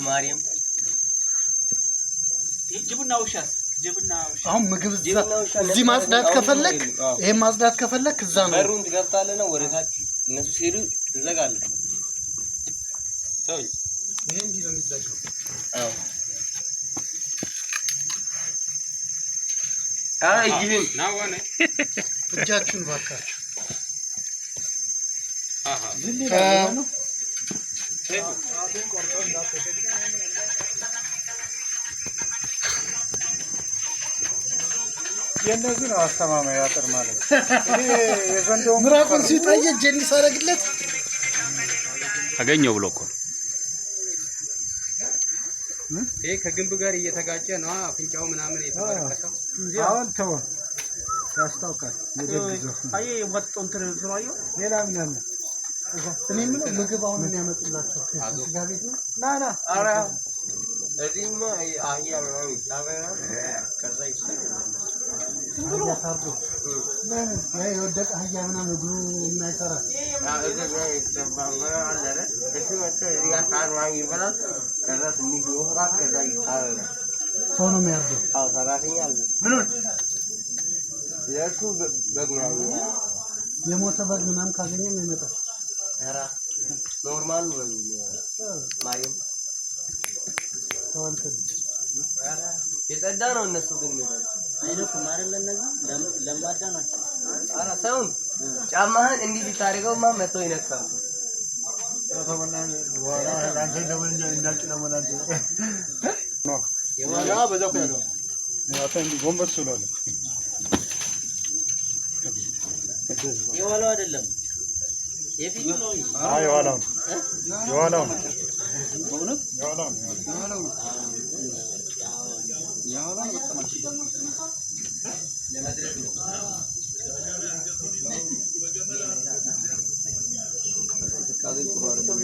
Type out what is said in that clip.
ማርያም ጅብና ውሻስ? ጅብና ውሻ። አሁን ምግብ እዛ ጅብና ውሻ እዚህ ማጽዳት ከፈለክ፣ ይሄን ማጽዳት ከፈለክ እዛ ነው። በሩን ትከፍታለህ ነው ወደ ታች እነሱ ሲሄዱ ትዘጋለህ። ተው። ይሄ እንዲህ ነው የሚዘጋው። አዎ፣ አይ እጅህን። እጃችሁን ባካችሁ። የእነዚህ ነው አስተማማኝ አጥር ማለት ይሄ የዘንዶው። ምራቁን ሲጠየቅ እጄን ሳረግለት አገኘው ብሎ እኮ። ይሄ ከግንብ ጋር እየተጋጨ ነው አፍንጫው ምናምን የተበረከሰው። አሁን ተው፣ ያስታውቃል። የደግ ዘፍ ነው። አየህ ወጥቶ እንትን እንትኑ አየሁ። ሌላ ምን አለ? እኔ የምለው ምግብ አሁን የሚያመጡላቸው ስጋ ቤት ነው። ና ና። ኧረ እዚህማ አህያ ምናምን ይታበላል። ከዛ ይሰራል። አህያ ታርዶ ለምን ያ የወደቀ አህያ ምናምን እግሩ የማይሰራ። እግር ላይ የተሰባበረ አለ አይደል? እሱ መጥቶ እዚህ ጋር ሳር ምናምን ይበላል። ከዛ ትንሽ ይወፍራል። ከዛ ይታረዳል። ሰው ነው የሚያርደው። አዎ፣ ሰራተኛ አለ። ለእሱ በግ ምናምን። የሞተ በግ ምናምን ካገኘም ይመጣል። ኧረ normal ነው የሚሆነው። ማርያም። ሰው እንትን የጸዳ ነው። እነሱ ግን የሚበሉት አይደኩም አይደለ? እነዚህ ለማዳ ናቸው። ኧረ ሰውን ጫማህን እንዲህ ብታደርገውማ መቶ ይነካል። ጎንበስ ብሏል። የኋላው አይደለም፣ የፊቱ ነው እንጂ። አይ የኋላው ነው፣ የኋላው ነው። በእውነት። የኋላው ነው። የኋላው ነው። የኋላው ነው በጣም። ቅዝቃዜ ጥሩ አይደለም።